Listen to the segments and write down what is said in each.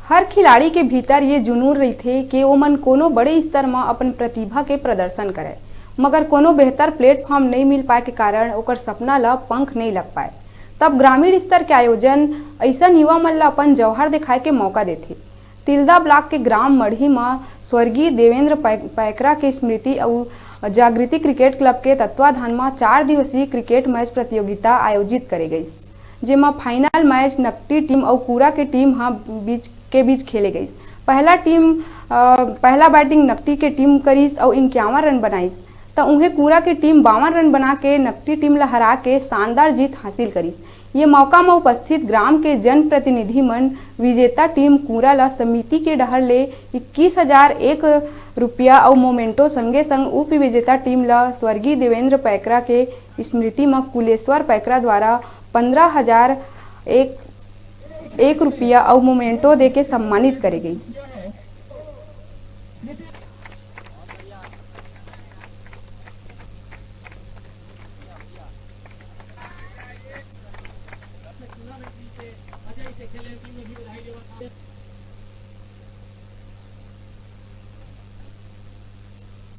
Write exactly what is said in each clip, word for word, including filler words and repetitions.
हर खिलाड़ी के भीतर ये जुनून रहिथे कि ओमन कोनो बड़े स्तर म अपन प्रतिभा के प्रदर्शन करय, मगर कोनो बेहतर platform नइ मिल पाए के कारण ओकर सपना ल पंख नइ लग पाए। तब ग्रामीण स्तर के आयोजन अइसन युवा मन ल अपन जौहर दिखाए के मौका देथे। तिल्दा block के ग्राम मढ़ी म स्वर्गीय देवेंद्र पै-, पैकरा के स्मृति अउ जागृति cricket club के तत्वाधान म चार दिवसीय cricket match प्रतियोगिता आयोजित करे गइस, जेमा final match नकटी team अउ कूरा के team ह बीच, के बीच खेले गइस। पहला team, अ, पहला batting नकटी के team करिस अउ इक्यावन run बनाइस, त उहें कूरा के team बावन run बना के नकटी team ल हरा के शानदार जीत हासिल करिस। ये मौका म उपस्थित ग्राम के जनप्रतिनिधि मन विजेता team कूरा ल समिति के डहर ले इक्कीस हजार एक रुपया अउ memento, संगे संग उप विजेता team ल स्वर्गीय देवेंद्र पैकरा के स्मृति म कुलेश्वर पैकरा द्वारा पंद्रह हजार एक, एक रुपया अउ memento देके सम्मानित करे गइस।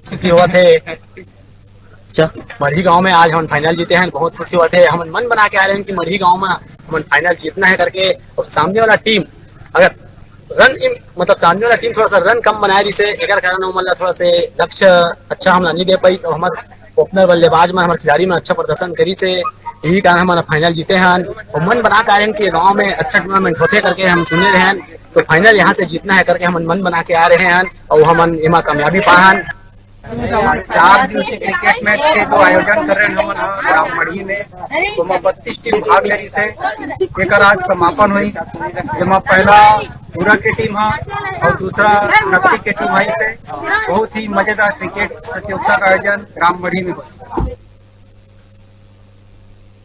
खुशी होवत हे। अच्छा। मढ़ी गांव में आज हमन final जीते हन, बहुत खुशी होवत हे। हमन मन बना के आए रहेन कि मढ़ी गांव में हमन final जीतना हे करके, अउ सामने वाला team अगर run, मतलब सामने वाला team थोड़ा सा run कम बनाए रहिसे, एकर कारण ओमन ला थोड़ा से लक्ष्य अच्छा हमला नइ दे पाइस, अउ हमर opener बल्लेबाज मन, हमर खिलाड़ी मन अच्छा प्रदर्शन करिसे, यही कारण हमन final जीते हन। अउ मन बना के आए रहेन कि गांव में अच्छा tournament होथे करके हम सुने रहेन, तो final यहाँ से जीतना हे करके हमन मन बना के आए रहेन, अउ हमन एमा कामयाबी पाए हन। चार दिवसीय cricket match के जो आयोजन करे रहेन हमन ह ग्राम मढ़ी में, ओमा बत्तीस team भाग ले रहिसे। एकर आज समापन होइस, जेमा पहला कूरा के team ह अउ दूसरा नकटी के team आइसे। बहुत ही मजेदार cricket प्रतियोगिता का आयोजन ग्राम मढ़ी में होइस।